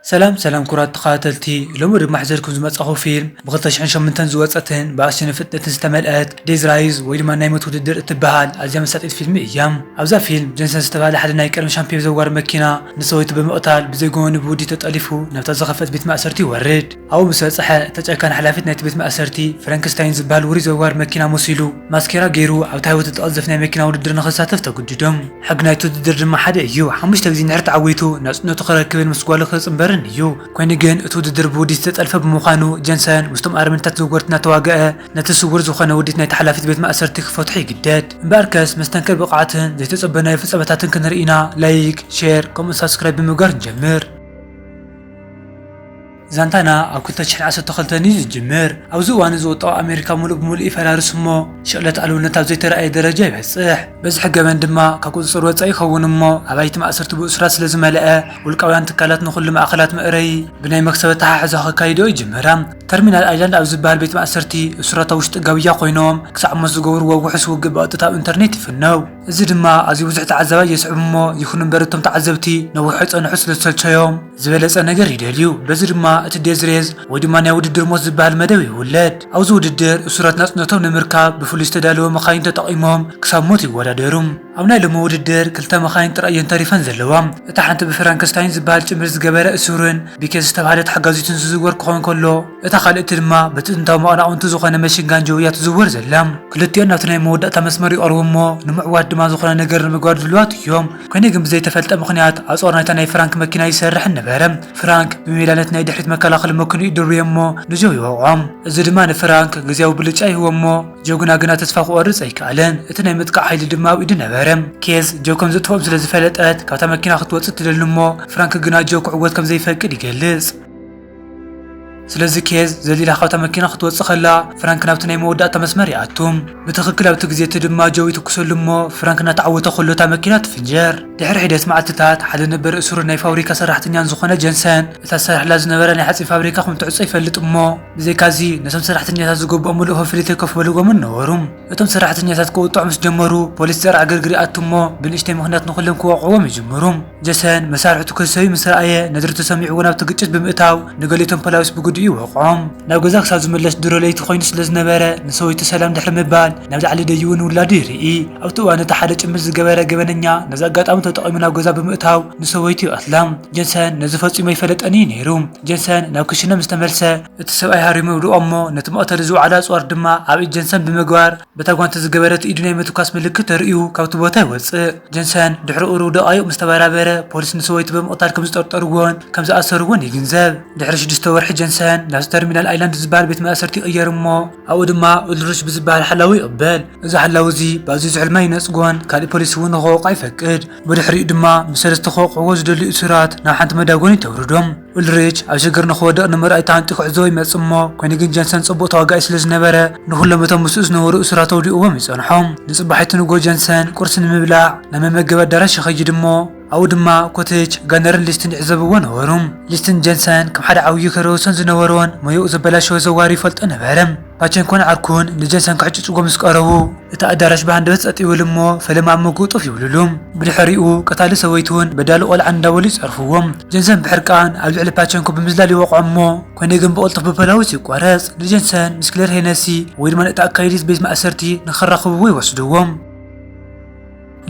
ሰላም ሰላም ኩራት ተኸታተልቲ፣ ሎሚ ድማ ሒዘልኩም ዝመጻኹ ፊልም ብ ክልተ ሽሕን ሸሞንተን ዝወጸትን ብኣክሽንን ፍጥነትን ዝተመልአት ዴዝ ራይዝ ወይ ድማ ናይ ሞት ውድድር እትበሃል ኣዝያ መሳጢት ፊልም እያ። ኣብዛ ፊልም ጀንሰን ዝተባህለ ሓደ ናይ ቀደም ሻምፒዮን ዘዋሪ መኪና ንሰበይቱ ብምቕታል ብዘይጎኑ ብውዲ ተጠሊፉ ናብታ ዝኸፈት ቤት ማእሰርቲ ይወርድ። ኣብኡ ምስ በጽሐ እታ ጨካን ሓላፊት ናይቲ ቤት ማእሰርቲ ፍራንክስታይን ዝበሃል ውሩይ ዘዋሪ መኪና መሲሉ ማስኬራ ገይሩ ኣብታ ህይወት እትቐዝፍ ናይ መኪና ውድድር ንኽሳተፍ ተጉድዶም። ሕጊ ናይቲ ውድድር ድማ ሓደ እዩ። ሓሙሽተ ግዜ እንድሕር ተዓዊቱ ናጽነቱ ክረክብን ምስ ጓሉ ክጽንበርን እዩ። ኮይኑ ግን እቲ ውድድር ብውዲት ዝተጠልፈ ብምዃኑ ጀንሰን ምስቶም ኣረመኔታት ዘወርቲ እናተዋግአ ነቲ ስውር ዝኾነ ውዲት ናይቲ ሓላፊት ቤት ማእሰርቲ ክፈትሖ ይግደድ። እምበኣርከስ መስተንክር ብቕዓትን ዘይተጸበናዮ ፍጻመታትን ክንርኢ ኢና። ላይክ፣ ሼር ከምኡ ሳብስክራይብ ብምግባር ንጀምር። ዛንታና ኣብ ክልተ ሽሕን ዓሰርተ ክልተን እዩ ዝጅምር። ኣብዚ እዋን እዚ ወጣው ኣሜሪካ ሙሉእ ብሙሉእ ይፈራርስ እሞ ሽቕለት ኣልውነት ኣብ ዘይተረኣየ ደረጃ ይበጽሕ። በዝሒ ገበን ድማ ካብ ቁጽጽር ወጻኢ ይኸውን እሞ ኣባይቲ ማእሰርቲ ብእሱራት ስለ ዝመልአ ውልቃውያን ትካላት ንኹሉ ማእኸላት መእረዪ ብናይ መክሰብ ኣተሓሕዛ ከካይዶ ይጅምራ። ተርሚናል ኣይላንድ ኣብ ዝበሃል ቤት ማእሰርቲ እሱራት ኣብ ውሽጢ ጋብያ ኮይኖም ክሳዕ ሞት ዝገብርዎ ውሑስ ውግእ ብቐጥታ ኣብ ኢንተርኔት ይፍነው። እዚ ድማ ኣዝዩ ብዙሕ ተዓዛባይ የስዕብ እሞ ይኹን እምበር እቶም ተዓዘብቲ ነዊሕ ከይጸንሑ ስለ ዝሰልቸዮም ዝበለጸ ነገር ይደልዩ። በዚ ድማ እቲ ዴዝ ሬዝ ወይ ድማ ናይ ውድድር ሞት ዝበሃል መደብ ይውለድ። ኣብዚ ውድድር እሱራት ናጽነቶም ንምርካብ ብፍሉይ ዝተዳለወ መኻይን ተጠቒሞም ክሳብ ሞት ይወዳደሩ። ኣብ ናይ ሎሚ ውድድር ክልተ መኻይን ጥራይ እየን ተሪፈን ዘለዋ። እታ ሓንቲ ብፍራንክስታይን ዝበሃል ጭምብል ዝገበረ እሱርን ቢኬዝ ዝተባህለት ሓጋዚቱን ዝዝወር ክኾን ከሎ እታ ካልእቲ ድማ በቲ ጥንታዊ መቐናቕንቱ ዝኾነ መሽንጋን ጆው እያ ትዝወር ዘላ። ክልቲኦን ናብቲ ናይ መወዳእታ መስመር ይቐርቡ እሞ ንምዕዋት ድማ ዝኾነ ነገር ንምግባር ድሉዋት እዮም። ኮይኑ ግን ብዘይተፈልጠ ምኽንያት ኣጽዋር ናይታ ናይ ፍራንክ መኪና ይሰርሕን ነበረ። ፍራንክ ብሜላ ነቲ ናይ ድሕሪት መከላኸሊ መኪንኡ ይድርብዮ እሞ ንጆው ይወቕዖ። እዚ ድማ ንፍራንክ ግዜያዊ ብልጫ ይህቦ እሞ ጆው ግና ግና ተስፋ ክቖርጽ ኣይከኣለን። እቲ ናይ ምጥቃዕ ሓይሊ ድማ ኣብ ኢዱ ነበረ። ኬዝ ጆው ከም ዘጥፍኦም ስለ ዝፈለጠት ካብታ መኪና ክትወጽእ ትደሊ እሞ ፍራንክ ግና ጆው ክዕወት ከም ዘይፈቅድ ይገልጽ። ስለዚ ኬዝ ዘሊላ ካብታ መኪና ክትወጽእ ከላ ፍራንክ ናብቲ ናይ መወዳእታ መስመር ይኣቱ። ብትኽክል ኣብቲ ግዜ እቲ ድማ ጆው ይትኩሰሉ እሞ ፍራንክ እናተዓወተ ከሎ እታ መኪና ትፍንጀር። ድሕሪ ሒደት መዓልትታት ሓደ ነበር እሱርን ናይ ፋብሪካ ሰራሕተኛን ዝኾነ ጀንሰን እታ ዝሰርሕላ ዝነበረ ናይ ሓጺን ፋብሪካ ከም ትዕጾ ይፈልጥ እሞ ብዘይካዚ ነቶም ሰራሕተኛታት ዝግብኦም ምሉእ ክፍሊት ኣይከፈሉዎምን ነበሩ። እቶም ሰራሕተኛታት ክወጥዑ ምስ ጀመሩ ፖሊስ ጸረ ዕግርግር ይኣቱ እሞ ብንእሽተይ ምኽንያት ንኹሎም ክወቕዕዎም ይጅምሩ። ጀሰን መሳርሕቱ ክሰዩ ምስ ረኣየ ነድሪ ተሰሚዕዎ ናብቲ ግጭት ብምእታው ንገሊኦም ፖላዊስ ብግዲኡ ይወቕዖም። ናብ ገዛ ክሳብ ዝምለስ ድሮ ለይቲ ኮይኑ ስለ ዝነበረ ንሰበይቱ ሰላም ድሕሪ ምባል ናብ ላዕሊ ደይቡ ንውላዱ ይርኢ። ኣብቲ እዋን እቲ ሓደ ጭምብል ዝገበረ ገበነኛ ነዚ ኣጋጣሚ ተጠቒሙ ናብ ገዛ ብምእታው ንሰበይቱ ይቐትላ። ጀንሰን ነዚ ፈጺሙ ኣይፈለጠን እዩ ነይሩ። ጀንሰን ናብ ክሽነ ምስ ተመልሰ እቲ ሰብኣይ ሃሪሙ ይውድቖ እሞ ነቲ መቕተሊ ዝወዓለ ኣጽዋር ድማ ኣብ ኢድ ጀንሰን ብምግባር በታ ጓንቲ ዝገበረት ኢዱ ናይ ምትኳስ ምልክት ተርእዩ ካብቲ ቦታ ይወጽእ። ጀንሰን ድሕሪ ቁሩብ ደቓይቕ ምስ ተበራበረ ፖሊስ ንሰበይቱ ብምቕታል ከም ዝጠርጠርዎን ከም ዝኣሰርዎን ይግንዘብ። ድሕሪ ሽዱሽተ ወርሒ ጀንሰን ናብቲ ተርሚናል ኣይላንድ ዝበሃል ቤት ማእሰርቲ ይቕየር እሞ ኣብኡ ድማ ኡልሪች ብዝበሃል ሓላዊ ይቕበል። እዚ ሓላዊ እዚ ብኣዝዩ ዝሑል ማይ ይነጽጎን ካልእ ፖሊስ እውን ንኽወቕዖ ይፈቅድ። ብድሕሪኡ ድማ ምስ ሰለስተ ክወቕዕዎ ዝደልዩ እሱራት ናብ ሓንቲ መዳጎኒት ተውርዶም። ኡልሪች ኣብ ሽግር ንኽወድቕ ንምርኣይ ተሃንጢ ክዕዘቦ ይመጽእ እሞ ኮይኑ ግን ጀንሰን ጽቡቕ ተዋጋኢ ስለ ዝነበረ ንኹሎም እቶም ምስኡ ዝነበሩ እሱራት ኣውዲቕዎም ይጸንሖም። ንጽባሒቱ ንግሆ ጀንሰን ቁርሲ ንምብላዕ ናብ መመገቢ ኣዳራሽ ይኸይድ እሞ ኣብኡ ድማ ኮትች፣ ጋነርን ሊስትን ይዕዘብዎ ነበሩ። ሊስትን ጀንሰን ከም ሓደ ዓብዩ ክረውሰን ዝነበሮን ሞያኡ ዘበላሸወ ዘዋሪ ይፈልጦ ነበረ። ፓቸንኮን ዓርኩን ንጀንሰን ክሕጭጭዎ ምስ ቀረቡ እቲ ኣዳራሽ ብሃንደበት ጸጥ ይብል እሞ ፈለማ ኣብ መግኡ ጡፍ ይብልሉ። ብድሕሪኡ ቀታሊ ሰበይቱን በዳሊ ቆልዓን እንዳበሉ ይጸርፍዎም። ጀንሰን ብሕርቃን ኣብ ልዕሊ ፓቸንኮ ብምዝላል ይወቕዖ እሞ ኮይኑ ግን ብቕልጡፍ ብፖላዊስ ይቋረጽ። ንጀንሰን ምስ ክሌር ሄነሲ ወይ ድማ ነቲ ኣካይዲት ቤት ማእሰርቲ ንኸራኽብዎ ይወስድዎም።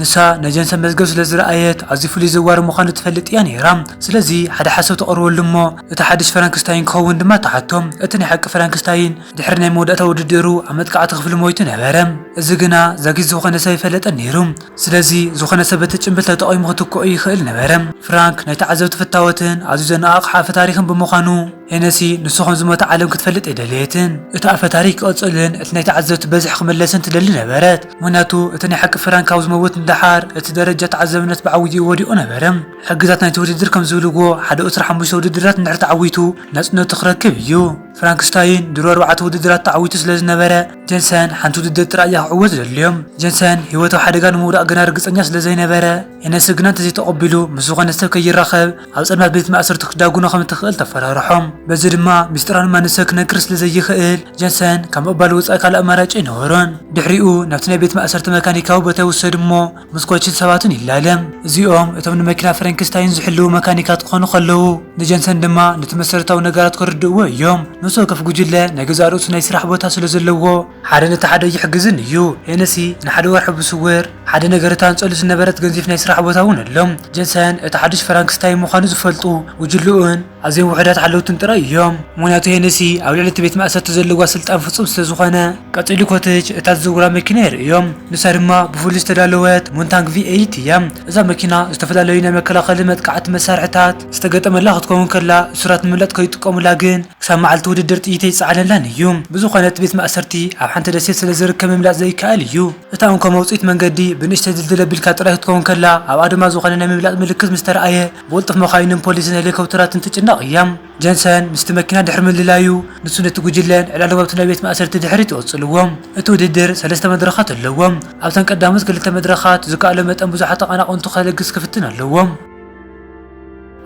ንሳ ናይ ጀንሰን መዝገብ ስለ ዝረኣየት ኣዝዩ ፍሉይ ዘዋሪ ምዃኑ ትፈልጥ እያ ነይራ። ስለዚ ሓደ ሓሳብ ተቕርበሉ እሞ እቲ ሓድሽ ፍራንክስታይን ክኸውን ድማ ትሓቶ። እቲ ናይ ሓቂ ፍራንክስታይን ድሕሪ ናይ መወዳእታ ውድድሩ ኣብ መጥቃዕቲ ክፍሊ ሞይቱ ነበረ። እዚ ግና ዛጊት ዝኾነ ሰብ ኣይፈለጠን ነይሩ። ስለዚ ዝኾነ ሰብ በቲ ጭምብል ተጠቒሙ ክትክኦ ይኽእል ነበረ። ፍራንክ ናይ ተዓዘብቲ ፍታወትን ኣዝዩ ዘነቓቕሕ ኣፈ ታሪኽን ብምዃኑ ሄነሲ ንሱ ከም ዝሞተ ዓለም ክትፈልጥ ኣይደለየትን። እቲ ኣፈ ታሪኽ ክቕጽልን እቲ ናይ ተዓዘብቲ በዝሒ ክምለስን ትደሊ ነበረት። ምኽንያቱ እቲ ናይ ሓቂ ፍራንክ ካብ ዝመውት ንደሓር እቲ ደረጃ ተዓዛብነት ብዓብይኡ ወዲቑ ነበረ። ሕግታት ናይቲ ውድድር ከም ዝብልዎ ሓደ ቁጽሪ ሓሙሽተ ውድድራት እንድሕር ተዓዊቱ ናጽነቱ ክረክብ እዩ። ፍራንክስታይን ድሮ ኣርባዕተ ውድድራት ተዓዊቱ ስለ ዝነበረ፣ ጀንሰን ሓንቲ ውድድር ጥራይ እያ ክዕወት ዘድልዮም። ጀንሰን ህይወቱ ኣብ ሓደጋ ንምውዳቕ ግና ርግጸኛ ስለ ዘይነበረ፣ ሄነሲ ግና እንተዘይተቐቢሉ ምስ ዝኾነ ሰብ ከይራኸብ ኣብ ጸልማት ቤት ማእሰርቲ ክዳጉኖ ከም እትኽእል ተፈራርሖም። በዚ ድማ ሚስጥራዊ ማንነት ክነግር ስለ ዘይኽእል፣ ጀንሰን ካብ ምቕባል ወጻኢ ካልእ ኣማራጺ ኣይነበሮን። ድሕሪኡ ናብቲ ናይ ቤት ማእሰርቲ መካኒካዊ ቦታ ይውሰድ እሞ፣ ምስ ኮችን ሰባትን ይላለም። እዚኦም እቶም ንመኪና ፍራንክስታይን ዝሕልዉ መካኒካት ክኾኑ ከለዉ፣ ንጀንሰን ድማ ነቲ መሰረታዊ ነገራት ክርድእዎ እዮም። ነፍሲ ወከፍ ጉጅለ ናይ ገዛእ ርእሱ ናይ ስራሕ ቦታ ስለ ዘለዎ፣ ሓደ ነቲ ሓደ ይሕግዝን እዩ። ሄነሲ ንሓደ ወርሒ ብስውር ሓደ ነገር እታ ኣንጸሉ ዝነበረት ገንዚፍ ናይ ስራሕ ቦታ እውን ኣሎ። ጀንሰን እቲ ሓድሽ ፍራንክስታይን ምዃኑ ዝፈልጡ ጉጅልኡን ኣዝዮም ውሑዳት ሓለውትን ጥራይ እዮም። ምኽንያቱ ሄነሲ ኣብ ልዕሊ እቲ ቤት ማእሰርቲ ዘለዋ ስልጣን ፍጹም ስለ ዝኾነ፣ ቀጺሉ ኮትች እታ ዝዝውራ መኪና የርእዮም። ንሳ ድማ ብፍሉይ ዝተዳለወት ሙንታንግ ቪ ኤይት እያ። እዛ መኪና ዝተፈላለዩ ናይ መከላኸሊ መጥቃዕቲ መሳርሕታት ዝተገጠመላ ክትከውን ከላ፣ እሱራት ንምምላጥ ከይጥቀሙላ ግን ክሳብ መዓልቲ ውድድር ጥይት ኣይጸዓነላን እዩ። ብዝኾነ እቲ ቤት ማእሰርቲ ኣብ ሓንቲ ደሴት ስለ ዝርከብ ምምላጥ ዘይከኣል እዩ። እታ እንኮ መውጽኢት መንገዲ ብንእሽተይ ድልድል ኣቢልካ ጥራይ ክትከውን ከላ፣ ኣብኣ ድማ ዝኾነ ናይ ምምላጥ ምልክት ምስ ተረኣየ፣ ብቕልጡፍ መኻይንን ፖሊስን ሄሊኮፕተራትን ትጭነቕ እያ። ጀንሰን ምስቲ መኪና ድሕሪ ምልላዩ፣ ንሱ ነቲ ጉጅለን ዕላሎም ኣብቲ ናይ ቤት ማእሰርቲ ድሕሪት ይቕጽልዎ። እቲ ውድድር ሰለስተ መድረኻት ኣለዎ። ኣብተን ቀዳሞት ክልተ መድረኻት ዝከኣሎ መጠን ብዙሓት ተቐናቐንቱ ከለግስ ክፍትን ኣለዎ።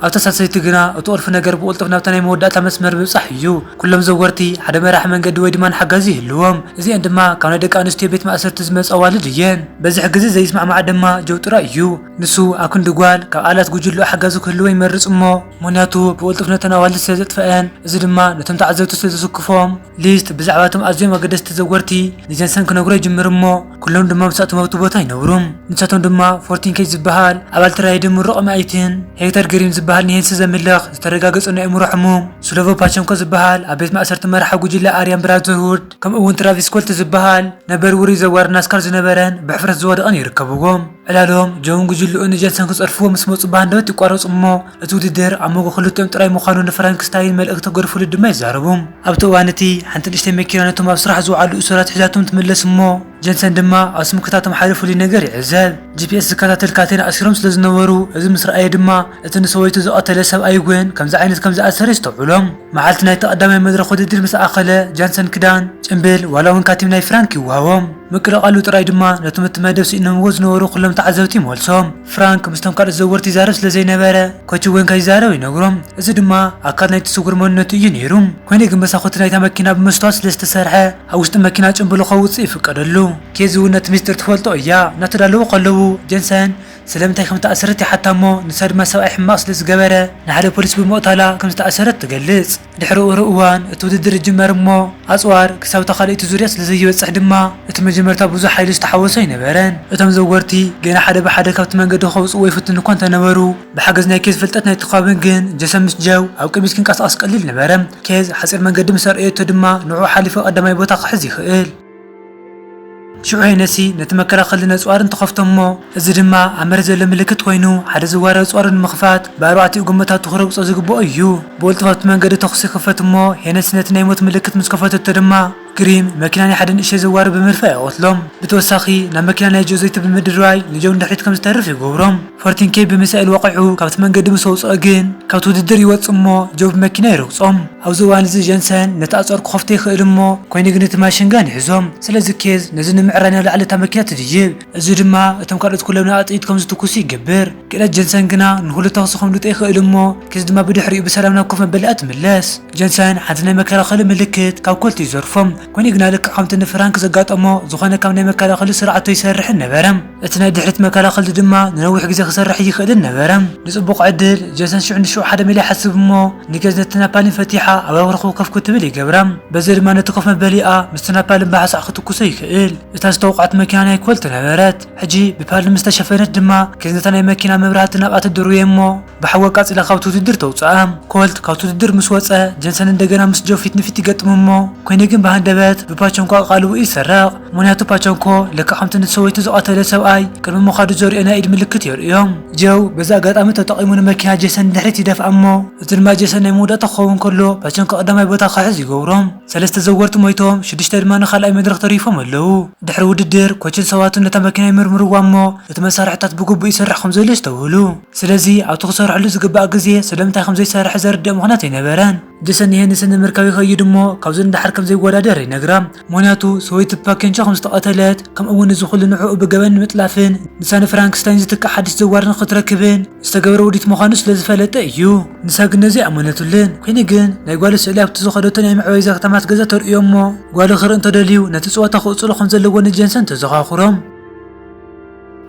ኣብታ ሳልሰይቲ ግና እቲ ቁልፊ ነገር ብቕልጡፍ ናብታ ናይ መወዳእታ መስመር ምብጻሕ እዩ። ኩሎም ዘወርቲ ሓደ መራሒ መንገዲ ወይ ድማ ሓጋዚ ይህልዎም። እዚአን ድማ ካብ ናይ ደቂ ኣንስትዮ ቤት ማእሰርቲ ዝመጻ ኣዋልድ እየን። በዝሕ ግዜ ዘይስማዕማዕ ድማ ጆው ጥራይ እዩ። ንሱ ኣብ ክንዲ ጓል ካብ ኣላት ጉጅልኡ ሓጋዚ ክህልዎ ይመርጽ እሞ፣ ምኽንያቱ ብቕልጡፍ ነተን ኣዋልድ ስለ ዘጥፍአን፣ እዚ ድማ ነቶም ተዓዘብቲ ስለ ዘስክፎም፣ ሊስት ብዛዕባ እቶም ኣዝዮም ኣገደስቲ ዘወርቲ ንጀንሰን ክነግሮ ይጅምር እሞ፣ ኩሎም ድማ ምስኣቶም ኣብቲ ቦታ ይነብሩ። ንሳቶም ድማ ፎርቲን ኬይ ዝበሃል ኣባል ትራይድን ምሩቕ ኣማኢትን፣ ሄክተር ግሪም ዝበሃል ንሄንሲ ዘምልኽ ዝተረጋገጸ ናይ ኣእምሮ ሕሙም፣ ስሎቮ ፓቸንኮ ዝበሃል ኣብ ቤት ማእሰርቲ መራሒ ጉጅለ ኣርያን ብራዘርሁድ፣ ከምኡ እውን ትራቪስ ኮልት ዝበሃል ነበር ውሩይ ዘዋሪ ናስካር ዝነበረን ብሕፍረት ዝወደቐን ይርከብዎም። ዕላሎም ጆውን ጉጅልኡን ንጀንሰን ክጸርፍዎ ምስ መጹ ብሃንደበት ይቋረጹ እሞ፣ እቲ ውድድር ኣብ መንጎ ክልቲኦም ጥራይ ምዃኑ ንፍራንክስታይን መልእኽቲ ገርፉሉ ድማ ይዛረቡ። ኣብቲ እዋን እቲ ሓንቲ ንእሽተይ መኪና ነቶም ኣብ ስራሕ ዝወዓሉ እሱራት ሒዛቶም ትምለስ እሞ፣ ጀንሰን ድማ ኣብ ስምክታቶም ሓደ ፍሉይ ነገር ይዕዘብ። ጂ ፒ ኤስ ዝከታተል ካቴና ኣሲሮም ስለ ዝነበሩ፣ እዚ ምስ ረኣየ ድማ እቲ ንሰበይቱ ዝቐተለ ሰብኣይ እውን ከምዚ ዓይነት ከም ዝኣሰረ የስተውዕሎም። መዓልቲ ናይቲ ቀዳማይ መድረኽ ውድድር ምስ ኣኸለ፣ ጃንሰን ክዳን፣ ጭምብል ዋላ እውን ካቲም ናይ ፍራንክ ይወሃቦም። ምቅልቃሉ ጥራይ ድማ ነቶም እቲ መደብ ስኢኖምዎ ዝነበሩ ኩሎም ተዓዘብቲ ይመልሶም። ፍራንክ ምስቶም ካልኦት ዘወርቲ ይዛረብ ስለ ዘይነበረ፣ ኮች እውን ከይዛረብ ይነግሮም። እዚ ድማ ኣካል ናይቲ ስውር መንነቱ እዩ ነይሩ። ኮይኑ ግን መሳኹቲ ናይታ መኪና ብመስተዋት ስለ ዝተሰርሐ፣ ኣብ ውሽጢ መኪና ጭምብሉ ከውጽእ ይፍቀደሉ። ኬዝ እውን ነቲ ሚስጥር ትፈልጦ እያ። እናተዳለዉ ከለዉ፣ ጀንሰን ስለምንታይ ከም ተኣሰረት ይሓታ እሞ፣ ንሳ ድማ ሰብኣይ ሕማቕ ስለ ዝገበረ ንሓደ ፖሊስ ብምቕታላ ከም ዝተኣሰረት ትገልጽ። ድሕሪ ቁሩብ እዋን እቲ ውድድር ይጅመር እሞ፣ ኣጽዋር ክሳብ እታ ካልኣይቲ ዙርያ ስለ ዘይበጽሕ ድማ፣ እቲ መጀመርታ ብዙሕ ሓይሊ ዝተሓወሶ ኣይነበረን። እቶም ዘወርቲ ገና ሓደ ብሓደ ካብቲ መንገዲ ከውጽእዎ ይፍትኑ እኳ እንተነበሩ፣ ብሓገዝ ናይ ኬዝ ፍልጠት ናይቲ ከባቢ ግን ጀንሰን ምስ ጆው ኣብ ቅድሚት ክንቀሳቐስ ቀሊል ነበረ። ኬዝ ሓጺር መንገዲ ምስ ኣርእየቶ ድማ ንዕኡ ሓሊፉ ቀዳማይ ቦታ ክሕዝ ይኽእል። ሽዑ ሄነሲ ነቲ መከላኸሊ ነጽዋር እንትኸፍቶ እሞ፣ እዚ ድማ ኣብ መሬት ዘሎ ምልክት ኮይኑ፣ ሓደ ዘዋሪ ኣጽዋሩ ንምኽፋት ብኣርባዕቲኡ ጎማታቱ ክረግጾ ዝግብኦ እዩ። ብቕልጡፍ ኣብቲ መንገዲ ተኹሲ ይኽፈት እሞ፣ ሄነሲ ነቲ ናይ ሞት ምልክት ምስ ከፈተቶ ድማ፣ ግሪም መኪና ናይ ሓደ ንእሽተይ ዘዋሪ ብምድፋእ ይቐትሎም። ብተወሳኺ ናብ መኪና ናይ ጆው ዘይትብል ምድርባይ ንጆው ንድሕሪት ከም ዝተርፍ ይገብሮም። ፎርቲን ኬይ ብሚሳኤል ወቒዑ ካብቲ መንገዲ ምስ ኣውጽኦ ግን፣ ካብቲ ውድድር ይወጽእ እሞ ጆው ብመኪና ይረግጾም። ኣብዚ እዋን እዚ ጀንሰን ነቲ ኣጽዋር ክኸፍቶ ይኽእል እሞ፣ ኮይኑ ግን እቲ ማሽን ጋን ይሕዞም። ስለዚ ኬዝ ነዚ ንምዕራይ ናብ ላዕሊ እታ መኪና ትድይብ። እዚ ድማ እቶም ካልኦት ኩሎም ንኣ ጥይት ከም ዝትኩሱ ይገብር። ክእለት ጀንሰን ግና ንኹሉ ተኹሲ ከምልጦ ይኽእል እሞ፣ ኬዝ ድማ ብድሕሪኡ ብሰላም ናብ ኮፍ መበሊኣ ትምለስ። ጀንሰን ሓንቲ ናይ መከላኸሊ ምልክት ካብ ኮልት ይዘርፎም። ኮይኑ ግና ልክዕ ከምቲ ንፍራንክ ዘጋጠሞ፣ ዝኾነ ካብ ናይ መከላኸሊ ስርዓቱ ይሰርሕን ነበረ። እቲ ናይ ድሕሪት መከላኸሊ ድማ ንነዊሕ ግዜ ክሰርሕ ይኽእልን ነበረ። ንጽቡቕ ዕድል፣ ጀንሰን ሽዑ ንሽዑ ሓደ ሜላ ይሓስብ እሞ፣ ንኬዝ ነቲ ናፓሊን ፈቲሓ ኣብ ኣውርኹ ከፍ ክትብል ይገብራ። በዚ ድማ ነቲ ኮፍ መበሊኣ ምስቲ ናፓሊን ብሓሳዕ ክትኩሶ ይኽእል። እታ ዝተወቕዐት መኪና ናይ ኮልት ነበረት። ሕጂ ብፓልም ዝተሸፈነት ድማ፣ ኬዝ ነታ ናይ መኪና መብራህቲ ናብኣ ትድርብየ እሞ፣ ብሓዊ ኣቃጺላ ካብቲ ውድድር ተውጽኣ። ኮልት ካብቲ ውድድር ምስ ወጸ፣ ጀንሰን እንደገና ምስ ጆው ፊት ንፊት ይገጥም እሞ፣ ኮይኑ ግን ብሃንደ በት ብፓቸንኮ ኣቓልቦ እዩ ዝሰረቕ። ምኽንያቱ ፓቸንኮ ልክዕ ከምቲ ነቲ ሰበይቱ ዝቐተለ ሰብኣይ ቅድሚ ምዃዱ ዘርእዮ ናይ ኢድ ምልክት የርእዮም። ጀው በዚ ኣጋጣሚ ተጠቒሙ ንመኪና ጄሰን ንድሕሪት ይደፍኣ እሞ፣ እዚ ድማ ጄሰን ናይ መወዳእታ ክኸውን ከሎ ፓቸንኮ ቀዳማይ ቦታ ክሕዝ ይገብሮም። ሰለስተ ዘወርቲ ሞይቶም፣ ሽዱሽተ ድማ ንኻልኣይ መድረኽ ተሪፎም ኣለዉ። ድሕሪ ውድድር ኮችን ሰባቱን ነታ መኪና ይምርምርዋ እሞ፣ እቲ መሳርሕታት ብግቡእ ይሰርሕ ከም ዘሎ ይስተውህሉ። ስለዚ ኣብቲ ክሰርሕሉ ዝግባእ ግዜ ስለምንታይ ከም ዘይሰርሐ ዘርድእ ምኽንያት ኣይነበረን። ጀሰን ንሄንስን ንምርካብ ይኸይድ እሞ ካብዚ ንደሓር ከም ዘይወዳደር ይነግራ። ምኽንያቱ ሰበይቲ ፓቸንኮ ከም ዝተቐተለት፣ ከምኡ እውን እዚ ኩሉ ንዕኡ ብገበን ንምጥላፍን ንሳ ንፍራንክስታይን ዝትካእ ሓድሽ ዘዋርን ክትረክብን ዝተገበረ ውዲት ምዃኑ ስለ ዝፈለጠ እዩ። ንሳ ግን ነዚ ኣመነትሉን። ኮይኑ ግን ናይ ጓሉ ስእሊ ኣብቲ ዝኸደቶ ናይ መዕወይ ከተማት ገዛ ተርእዮ እሞ ጓሉ ክርኢ እንተደልዩ ነቲ ጸወታ ክቕጽሎ ከም ዘለዎ ንጀንሰን ተዘኻኽሮም።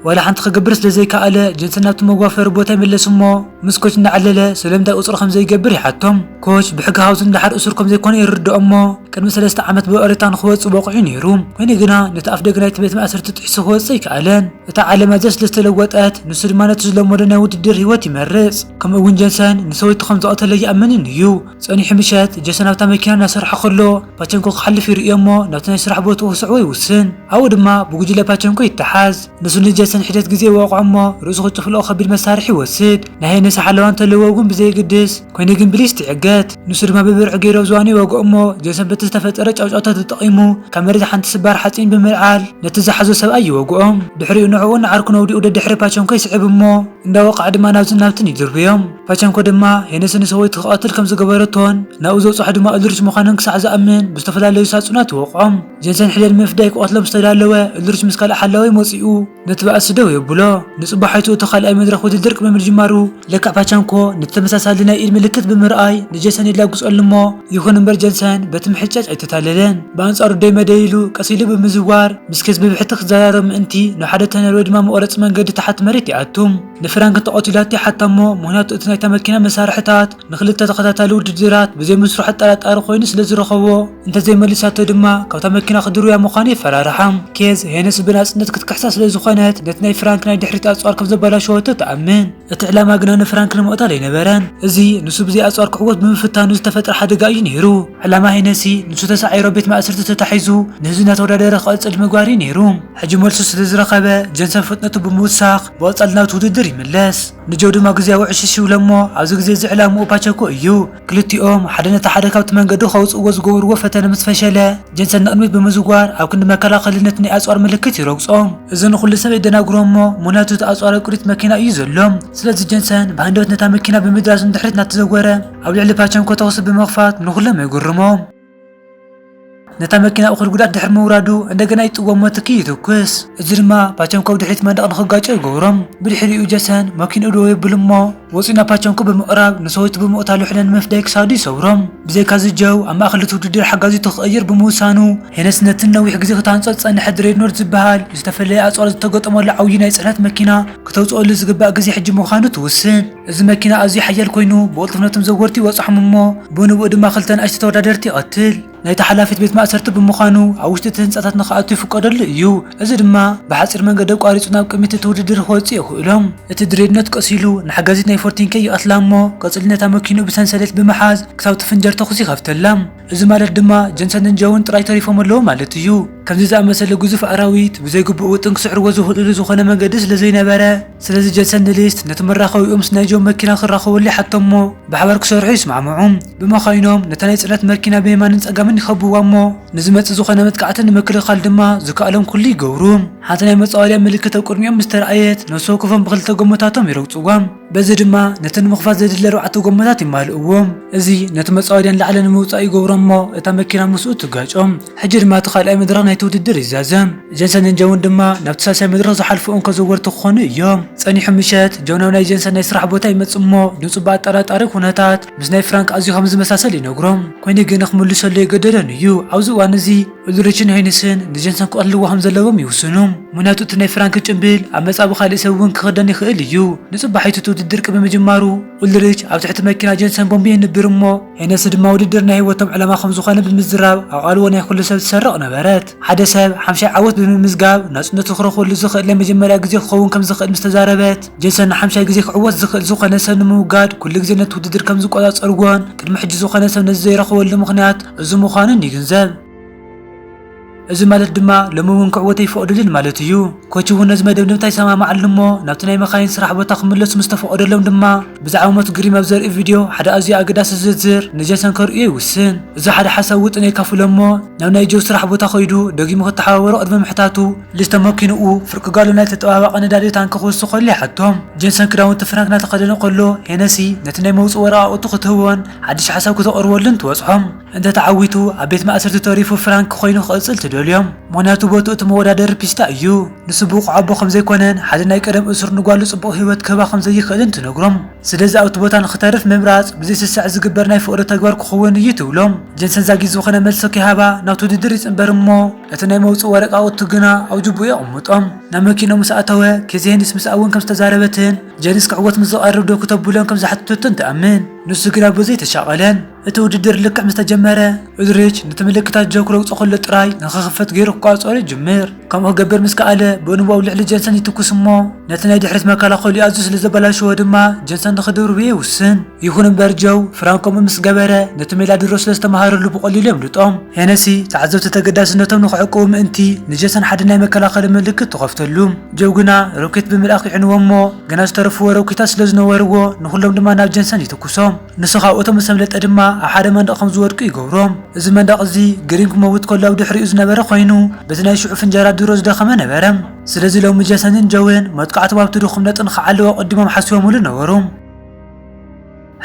ዋላ ሓንቲ ክገብር ስለ ዘይከኣለ ጀንሰን ናብቲ መጓፈሪ ቦታ ይምለስ እሞ ምስ ኮች እናዓለለ ስለምንታይ ቁጽሪ ከም ዘይገብር ይሓቶም። ኮች ብሕጊ ሃውስ ንደሓር እሱር ከም ዘይኮነ ይርድኦ እሞ ቅድሚ ሰለስተ ዓመት ብእሬታ ንክወጽእ በቑዑ ነይሩ። ኮይኑ ግና ነቲ ኣፍ ደገ ናይቲ ቤት ማእሰርቲ ጥሒሱ ክወጽእ ኣይከኣለን። እታ ዓለም ኣዝያ ስለ ዝተለወጠት ንሱ ድማ ነቲ ዝለመዶ ናይ ውድድር ህይወት ይመርጽ። ከምኡ እውን ጀንሰን ንሰበይቱ ከም ዝቐተለ ይኣምንን እዩ። ጸኒሑ ምሸት ጀሰን ኣብታ መኪና እናሰርሐ ከሎ ፓቸንኮ ክሓልፍ ይርእዮ እሞ ናብቲ ናይ ስራሕ ቦትኡ ክስዕቦ ይውስን። ኣብኡ ድማ ብጉጅለ ፓቸንኮ ይተሓዝ። ንሱ ንጀሰን ሒደት ግዜ ይወቕዖ እሞ ርእሱ ክጭፍልቖ ከቢድ መሳርሒ ይወስድ። ናይ ሄነሲ ሓለዋ እንተለዎ እውን ብዘየግድስ፣ ኮይኑ ግን ብሊስት ይዕገት። ንሱ ድማ ብብርዒ ገይሩ ኣብ ዝባኑ ይወግኦ እሞ ጀሰን በቲ ዝተፈጠረ ጫውጫውታ ተጠቒሙ ካብ መሬት ሓንቲ ስባር ሓፂን ብምልዓል ነቲ ዝሓዞ ሰብኣይ ይወግኦ። ድሕሪኡ ንዕኡን ንዓርኩን ኣውዲኡ ደድሕሪ ፓቸንኮ ይስዕብ እሞ እንዳወቕዐ ድማ ናብዝን ናብትን ይድርብዮም። ፓቸንኮ ድማ ሄነሲ ንሰበይቱ ክቐትል ከም ዝገበረቶን ናብኡ ዘብፅሖ ድማ እልሪች ምዃኑን ክሳዕ ዝኣምን ብዝተፈላለዩ ሳጹናት ይወቕዖም። ጀንሰን ሕደር ንምፍዳይ ክቐትሎም ዝተዳለወ እልሪች ምስ ካልእ ሓላዊ መፂኡ ነቲ ባእሲ ደው የብሎ። ንጽባሒቱ እቲ ካልኣይ መድረኽ ውድድር ቅድሚ ምጅማሩ ለክዕ ፓቸንኮ ነቲ ተመሳሳሊ ናይ ኢድ ምልክት ብምርኣይ ንጀንሰን የላግጸሉ እሞ ይኹን እምበር ጀንሰን በቲ ምሕጫጭ ኣይተታለለን። ብኣንጻሩ ደይ መደይ ኢሉ ቀስ ኢሉ ብምዝዋር ምስ ኬዝ ብብሕቲ ክዘራረብ ምእንቲ ናብ ሓደ ተነል ወይ ድማ መቑረጺ መንገዲ ታሕቲ መሬት ይኣቱ። ንፍራንክ ተቐቲላቶ ይሓታ እሞ ምኽንያቱ እቲ ናይታ መኪና መሳርሕታት ንኽልተ ተኸታታሊ ውድድራት ብዘይ ምስርሑ ኣጠራጣሪ ኮይኑ ስለ ዝረኸቦ እንተዘይመሊሳቶ ድማ ካብታ መኪና ክድርብያ ምዃኑ የፈራርሓ። ኬዝ ሄነስ ብናጽነት ክትክሕሳ ስለ ዝኾነት ነቲ ናይ ፍራንክ ናይ ድሕሪት ኣጽዋር ከም ዘበላሸወቶ ትኣምን። እቲ ዕላማ ግና ንፍራንክ ንምቕታል ኣይነበረን። እዚ ንሱ ብዘይ ኣጽዋር ክዕወት ብምፍታኑ ዝተፈጥረ ሓደጋ እዩ ነይሩ። ዕላማ ሄነሲ ንሱ ተሳዒሩ ኣብ ቤት ማእሰርቲ ተታሒዙ ንህዝቢ እናተወዳደረ ክቐጽል ምግባር እዩ ነይሩ። ሕጂ መልሱ ስለ ዝረኸበ ጀንሰን ፍጥነቱ ብምውሳኽ ብቐጻሊ ናብቲ ውድድር ይምለስ። ንጆ ድማ ግዜያዊ ዕሽሽ ይብሎ እሞ ኣብዚ ግዜ እዚ ዕላምኡ ፓቸኮ እዩ። ክልቲኦም ሓደ ነቲ ሓደ ካብቲ መንገዲ ከውጽእዎ ዝገብርዎ ፈተነ ምስ ፈሸለ ጀንሰን ንቕድሚት ብምዝዋር ኣብ ክንዲ መከላኸሊ ነቲ ናይ ኣጽዋር ምልክት ይረግጾ። እዚ ንኹሉ ሰብ የደናግሮ እሞ ምኽንያቱ እቲ ኣጽዋር ኣብ ቅድሚት መኪና እዩ ዘሎ። ስለዚ ጀንሰን ብሃንደበት ነታ መኪና ብምድራዝ ንድሕሪት እናተዘወረ ኣብ ልዕሊ ፓቸንኮ ተኹሲ ብምኽፋት ንኹሎም የጉርሞም። ነታ መኪና እኹል ጉድኣት ድሕሪ ምውራዱ እንደገና ይጥወሞ ትኪ ይትኩስ። እዚ ድማ ፓቸንኮ ኣብ ድሕሪት መንደቕ ንኽጋጨ ይገብሮም። ብድሕሪኡ ጀሰን መኪንኡ ደው የብል እሞ ወፂኡ ናብ ፓቸንኮ ብምቕራብ ንሰበይቱ ብምቕታሉ ሕነ ንምፍዳይ ክሳዱ ይሰብሮም። ብዘይካዚ ጀው ኣብ ማእኸል እቲ ውድድር ሓጋዚቱ ክቕይር ብምውሳኑ ሄነስ ነቲ ነዊሕ ግዜ ክታንጾ ዝጸንሐ ድሬድኖት ዝበሃል ዝተፈለየ ኣጽዋር ዝተገጠመሉ ዓብዪ ናይ ጽዕነት መኪና ክተውጽኦሉ ዝግባእ ግዜ ሕጂ ምዃኑ ትውስን። እዚ መኪና ኣዝዩ ሓያል ኮይኑ ብቕልጡፍ ነቶም ዘወርቲ ይበጽሖም እሞ ብንብኡ ድማ ክልተ ንኣሽቱ ተወዳደርቲ ይቐትል። ናይታ ሓላፊት ቤት ማእሰርቲ ብምዃኑ ኣብ ውሽጢ እቲ ህንጻታት ንኽኣቱ ይፍቀደሉ እዩ። እዚ ድማ ብሓጺር መንገዲ ኣቋሪጹ ናብ ቅድሚት እቲ ውድድር ክወጽእ የኽእሎም። እቲ ድሬድኖት ቀስ ኢሉ ንሓጋዚት ናይ ፎርቲን ኬይ ይቐትላ እሞ ቀጺሉ ነታ መኪንኡ ብሰንሰለት ብምሓዝ ክሳብ ትፍንጀር ተኹሲ ይኸፍተላ። እዚ ማለት ድማ ጀንሰንን ጆውን ጥራይ ተሪፎም ኣለዉ ማለት እዩ። ከምዚ ዝኣመሰለ ግዙፍ ኣራዊት ብዘይግቡእ ውጥን ክስዕርዎ ዝኽእልሉ ዝኾነ መንገዲ ስለ ዘይነበረ፣ ስለዚ ጀንሰን ንሊስት ነቲ መራኸቢኡ ምስ ናይ ጆ መኪና ክራኸበሉ ይሓቶ እሞ ብሓባር ክሰርሑ ይስማዕምዑ። ብመኻይኖም ነታ ናይ ጽዕነት መኪና ብየማንን ጸጋምን ይኸብዋ እሞ ንዝመጽእ ዝኾነ መጥቃዕቲ ንምክልኻል ድማ ዝከኣሎም ኩሉ ይገብሩ። ሓንቲ ናይ መጻወድያ ምልክት ኣብ ቅድሚኦም ምስ ተረኣየት ነፍሲ ወከፎም ብኽልተ ጎመታቶም ይረግጽዋ። በዚ ድማ ነቲ ንምኽፋት ዘድሊ ኣርባዕተ ጎመታት ይማልእዎም። እዚ ነቲ መጻወድያ ንላዕሊ ንምውጻእ ይገብሮ እሞ እታ መኪና ምስኡ ትጋጮም። ሕጂ ድማ እቲ ካልኣይ መድረኽ ናይቲ ውድድር ይዛዘም። ጀንሰንን ጆውን ድማ ናብቲ ሳልሳይ መድረኽ ዝሓልፉ እንኮ ዘወርቲ ክኾኑ እዮም። ጸኒሑ ምሸት ጆ ናብ ናይ ጀንሰን ናይ ስራሕ ቦታ ይመጽእ እሞ ድምጹ ብኣጠራጣሪ ኩነታት ምስ ናይ ፍራንክ ኣዝዩ ከም ዝመሳሰል ይነግሮም። ኮይኑ ግን ክምልሰሉ የገደደን እዩ። ኣብዚ እዋን እዚ ኡልሪችን ሄንስን ንጀንሰን ክቐትልዎ ከም ዘለዎም ይውስኑ። ምኽንያቱ እቲ ናይ ፍራንክ ጭንብል ኣብ መጻኢ ብኻልእ ሰብ እውን ክኽደን ይኽእል እዩ። ንጽባሒቱ እቲ ውድድር ቅድሚ ምጅማሩ ኡልሪች ኣብ ትሕቲ መኪና ጀንሰን ቦምቢ የንብር እሞ ሄነሲ ድማ ውድድር ናይ ህይወቶም ዕላማ ከም ዝኾነ ብምዝራብ ኣቓልቦ ናይ ኩሉ ሰብ ትሰርቕ ነበረት። ሓደ ሰብ ሓምሻይ ዓወት ብምምዝጋብ ናጽነቱ ክረኽበሉ ዝኽእል ናይ መጀመርያ ግዜ ክኸውን ከም ዝኽእል ምስ ተዛረበት፣ ጀንሰን ንሓምሻይ ግዜ ክዕወት ዝኽእል ዝኾነ ሰብ ንምውጋድ ኩሉ ግዜ ነቲ ውድድር ከም ዝቆጻጸርዎን ቅድሚ ሕጂ ዝኾነ ሰብ ነዚ ዘይረኸበሉ ምኽንያት እዚ ምዃኑን ይግንዘብ። እዚ ማለት ድማ ሎሚ እውን ክዕወት ኣይፈቕዱልን ማለት እዩ። ኮች እውን ነዚ መደምደምታ ይሰማማዓሉ እሞ ናብቲ ናይ መኻይን ስራሕ ቦታ ክምለሱ ምስ ተፈቐደሎም ድማ ብዛዕባ ሞት ግሪም ኣብ ዘርኢ ቪድዮ ሓደ ኣዝዩ ኣገዳሲ ዝርዝር ንጀንሰን ከርእዮ ይውስን። እዚ ሓደ ሓሳብ ውጥን የካፍሎ እሞ ናብ ናይ ጆ ስራሕ ቦታ ከይዱ ደጊሙ ክተሓባበሮ ቅድሚ ምሕታቱ ልጅ ተመኪንኡ ፍርቂ ጋሎ ናይ ተጠባባቂ ነዳዲ ታንኪ ክወስድ ከሎ ይሓቶም። ጀንሰን ክዳውንቲ ፍራንክ እናተኸደነ ከሎ ሄነሲ ነቲ ናይ መውፅኢ ወረቓቕቱ ክትህቦን ሓድሽ ሓሳብ ክተቕርበሉን ትበፅሖም። እንተ ተዓዊቱ ኣብ ቤት ማእሰርቲ ተሪፉ ፍራንክ ኮይኑ ክቕፅል ትደልዮም። ምኽንያቱ ቦትኡ እቲ መወዳደሪ ፒስታ እዩ። ንሱ ብቑዕ ኣቦ ከም ዘይኮነን ሓደ ናይ ቀደም እሱር ንጓሉ ጽቡቕ ህይወት ክህባ ከም ዘይኽእልን ትነግሮም። ስለዚ ኣብቲ ቦታ ንኽተርፍ ምምራጽ ብዘይ ስስዕ ዝግበር ናይ ፍቕሪ ተግባር ክኸውን እዩ ትብሎም። ጀንሰን ዛጊት ዝኾነ መልሲ ከይሃባ ናብቲ ውድድር ይጽንበር እሞ እቲ ናይ መውጽኢ ወረቃቕቱ ግና ኣብ ጅቡኡ የቕምጦም። ናብ መኪንኡ ምስ ኣተወ ኬዚ ሄንስ ምስኣ እውን ከም ዝተዛረበትን ጀንስ ክዕወት ምስ ዝቐርብ ዶ ክተብሎን ከም ዝሓተተቶን ትኣምን። ንሱ ግና ብዙይ ተሻቐለን። እቲ ውድድር ልክዕ ምስ ተጀመረ ኡልሪች ነቲ ምልክታት ጆ ክረግጾ ከሎ ጥራይ ንኽኽፈት ገይሩ ክቋጸሮ ይጅምር። ከምኡ ክገብር ምስ ከኣለ ብእንቦ ኣብ ልዕሊ ጀንሰን ይትኩስ እሞ ነቲ ናይ ድሕሪት መከላኸሊኡ ኣዝዩ ስለ ዘበላሸዎ ድማ ጀንሰን ንኽድርብዮ ይውስን። ይኹን እምበር ጆው ፍራንክ ከምኡ ምስ ገበረ ነቲ ሜላ ድሮ ስለ ዝተምሃረሉ ብቐሊሉ የምልጦም። ሄነሲ ተዓዘብቲ ተገዳስነቶም ንኽዕቅቡ ምእንቲ ንጀንሰን ሓደ ናይ መከላኸሊ ምልክት ትኸፍተሉ። ጆው ግና ሮኬት ብምልኣኽ ይዕንዎ እሞ ገና ዝተረፍዎ ሮኬታት ስለ ዝነበርዎ ንኹሎም ድማ ናብ ጀንሰን ይትኩሶም። ንሱ ካብኦቶም ምስ ኣምለጠ ድማ ኣብ ሓደ መንደቕ ከም ዝወድቁ ይገብሮም። እዚ መንደቕ እዚ ግሪም ክመውት ከሎ ኣብ ድሕሪኡ ዝነበረ ኮይኑ በቲ ናይ ሽዑ ፍንጀራ ድሮ ዝደኸመ ነበረ። ስለዚ ሎሚ ጀንሰንን ጆውን መጥቃዕቶም ኣብቲ ድኹም ነጥቢ ንኽዓልዎ ኣቐዲሞም ሓሲቦምሉ ነበሩ።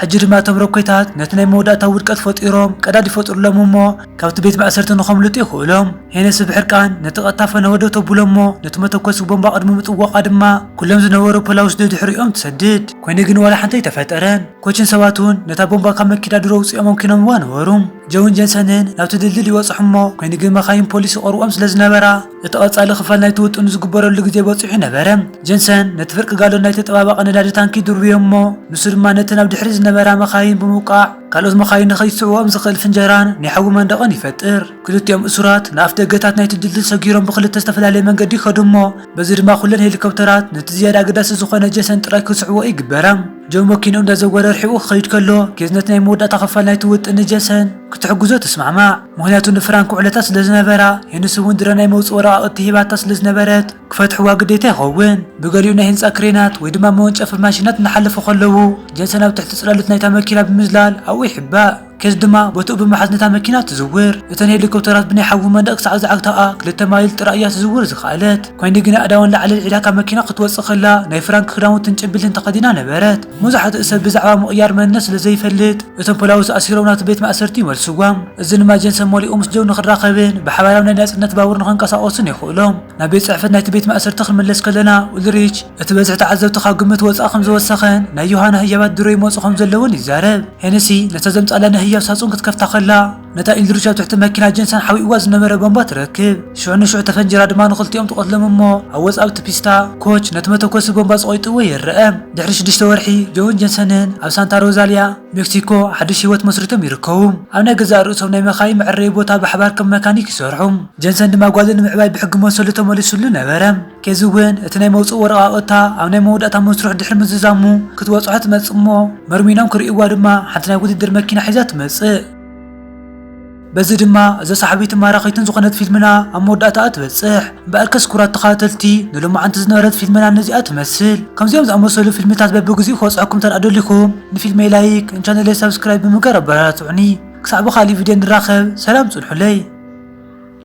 ሕጂ ድማ እቶም ሮኬታት ነቲ ናይ መወዳእታ ውድቀት ፈጢሮም ቀዳድ ይፈጥሩሎም እሞ ካብቲ ቤት ማእሰርቲ ንኸምልጡ የኽእሎም። ሄነሲ ብሕርቃን ነቲ ቀጥታ ፈነወ ደው ተብሎ እሞ ነቲ መተኮሲ ቦምባ ቅድሚ ምጥዋቓ ድማ ኩሎም ዝነበሩ ፖላውስ ደድሕሪኦም ትሰድድ። ኮይኑ ግን ዋላ ሓንቲ ኣይተፈጠረን። ኮችን ሰባት እውን ነታ ቦምባ ካብ መኪና ድሮ ውፅኦም ኣምኪኖምዋ ነበሩ። ጆውን ጀንሰንን ናብቲ ድልድል ይበፅሑ እሞ ኮይኑ ግን መኻይን ፖሊስ ይቐርቦም ስለ ዝነበራ እቲ ቀጻሊ ክፋል ናይቲ ውጥኑ ዝግበረሉ ግዜ በፂሑ ነበረ። ጀንሰን ነቲ ፍርቂ ጋሎን ናይ ተጠባባቂ ነዳዲ ታንኪ ድርብዮ እሞ ንሱ ድማ ነተን ኣብ ድሕሪት ዝነበራ መኻይን ብምውቃዕ ካልኦት መኻይን ንኸይስዕቦም ዝኽእል ፍንጀራን ናይ ሓዊ መንደቕን ይፈጥር። ክልቲኦም እሱራት ንኣፍ ደገታት ናይቲ ድልድል ሰጊሮም ብኽልተ ዝተፈላለየ መንገዲ ይኸዱ እሞ በዚ ድማ ኩለን ሄሊኮፕተራት ነቲ ዝያዳ ኣገዳሲ ዝኾነ ጀንሰን ጥራይ ክስዕቦ ይግበራ። ጆ መኪንኡ እንዳዘወረ ርሒቑ ክኸይድ ከሎ ኬዝ ነቲ ናይ መወዳእታ ክፋል ናይቲ ውጥን ንጀንሰን ክትሕግዞ ትስማዕማዕ። ምኽንያቱ ንፍራንክ ውዕለታ ስለ ዝነበራ ሄንስ እውን ድረ ናይ መውፅኢ ወረቓቕቲ ሂባታ ስለ ዝነበረት ክፈትሕዋ ግዴታ ይኸውን። ብገሊኡ ናይ ህንጻ ክሬናት ወይ ድማ መወንጨፊ ማሽናት እናሓለፉ ከለዉ ጀንሰን ኣብ ትሕቲ ጽላሎት ናይታ መኪና ብምዝላል ኣብኡ ይሕባእ። ኬዝ ድማ ቦትኡ ብምሓዝ ነታ መኪና ትዝውር። እተን ሄሊኮፕተራት ብናይ ሓዊ መንደቕ ክሳዕ ዝዓግታኣ ክልተ ማይል ጥራይ እያ ትዝውር ዝኸኣለት። ኮይኑ ግና ኣእዳወን ላዕሊ ኣልዒላ ካብ መኪና ክትወጽእ ከላ ናይ ፍራንክ ክዳውንትን ጭንብልን ተኸዲና ነበረት። መብዛሕትኡ ሰብ ብዛዕባ ምቕያር መንነት ስለ ዘይፈልጥ እቶም ፖላውስ ኣሲሮም ናብቲ ቤት ማእሰርቲ ይመልስዋ። እዚ ድማ ጀንሰን መሊኡ ምስ ጆው ንኽራኸብን ብሓባራዊ ናይ ናጽነት ባቡር ንኽንቀሳቐሱን የኽእሎም። ናብ ቤት ጽሕፈት ናይቲ ቤት ማእሰርቲ ክንምለስ ከለና ኡልሪች እቲ በዝሒ ተዓዘብቲ ካብ ግምት ወጻኢ ከም ዝወሰኸን ናይ ዮሃና ህያባት ድሮ ይመጹ ከም ዘለውን ይዛረብ። ሄነሲ ነታ ዘምጻላ ናይ ህያብ ሳጹን ክትከፍታ ከላ ነታ ኢልድሪች ኣብ ትሕቲ መኪና ጀንሰን ሓዊእዋ ዝነበረ ቦምባ ትረክብ። ሽዑ ንሽዑ ተፈንጂራ ድማ ንኽልቲኦም ትቐትሎም እሞ ኣብ ወጻኢ ኣብቲ ፒስታ ኮች ነቲ መተኮሲ ቦምባ ዝቖይጥዎ ይረአ። ድሕሪ ሽዱሽተ ወርሒ ጆውን ጀንሰንን ኣብ ሳንታ ሮዛልያ ሜክሲኮ ሓድሽ ህይወት መስሪቶም ይርከቡ። ኣብ ናይ ገዛእ ርእሶም ናይ መኻይን መዐረዪ ቦታ ብሓባር ከም መካኒክ ይሰርሑ። ጀንሰን ድማ ጓሉ ንምዕባይ ብሕጊ መሰሉ ተመሊሱሉ ነበረ። ኬዚ እውን እቲ ናይ መውፅኢ ወረቓቕታ ኣብ ናይ መወዳእታ መስርሕ ድሕሪ ምዝዛሙ ክትበፅሖ ትመፅእ እሞ መርሚኖም ክርእይዋ ድማ ሓንቲ ናይ ውድድር መኪና ሒዛ ትመፅእ። በዚ ድማ እዛ ሰሓቢትን ማራኺትን ዝኾነት ፊልምና ኣብ መወዳእታኣ ትበፅሕ። እምበኣርከስ ክቡራት ተኸታተልቲ ንሎማዓንቲ ዝነበረት ፊልምና ነዚኣ ትመስል። ከምዚኦም ዝኣመሰሉ ፊልምታት በብግዚኡ ክበፅሐኩም እንተ ደኣ ደሊኹም ንፊልመይ ላይክ ንቻነለይ ሳብስክራይብ ብምግባር ኣበረታትዑኒ። ክሳዕ ብኻሊእ ቪድዮ ንራኸብ ሰላም ፅንሑለይ።